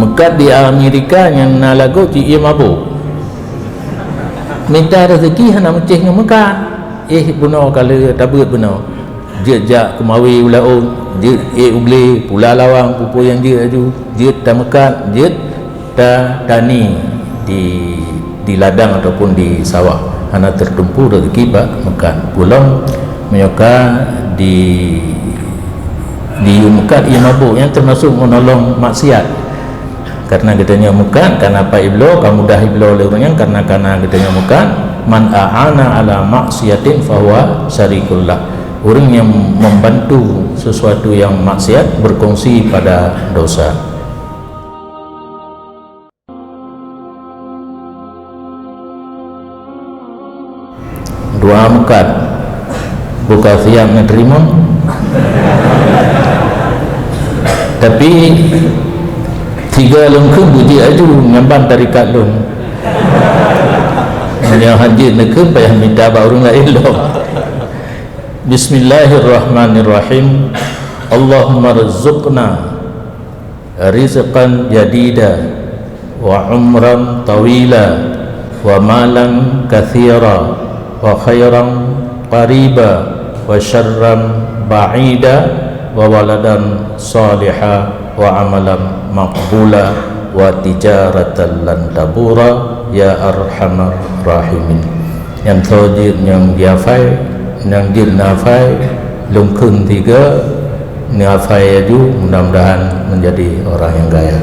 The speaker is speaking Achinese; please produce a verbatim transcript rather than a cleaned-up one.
Meukat di Amerika nyang na lagoe cit ie mabök. Mita rezeki hana meucéh ngon meukat. Eh, bunoe ka lheueh tabeuet bunoe. Jeuet jak keumawe u laôt, jeuet ék u glé, pula lawang, peue-peue nyang jeuet laju, jeuet tameukat, jeuet tatani di, di ladang ataupun di sawah. Hana teutumpu rezeki bak meukat. Peue lom meunyoe ka di, diyue meukat ie mabök, nyan teumasok meunolong maksiat. Karena geutanyoe meukat, kana pat ibloe, ka mudah ibloe lé ureuëng nyan, karena kana geutanyoe meukat, "Man a'ana ala maksiatin fahuwa syarikul lah." Ureuëng nyang membantu sesuatu yang maksiat berkongsi pada dosa. Dua meukat, buka siap meuteurimong. Tapi tiga lôn kheun bujik aju nyan ban tarikat lôn. Meunyoe hanjeuet neukheun payah mita bak ureuëng laén lom. Bismillahirrahmanirrahim. Allahumma rzuqna rizqan jadida wa umran tawila wa malan katsira wa khairan qariba wa syarran ba'ida wa waladan saliha wa amalan maqbula wa tijaratan lan tabura ya arhamar rahimin. Nyang tho jeuet nyang jihafai, nyang jeuet na hafai, lungkheun tiga, neuhafai aju, mudah-mudahan menjadi orang yang kaya.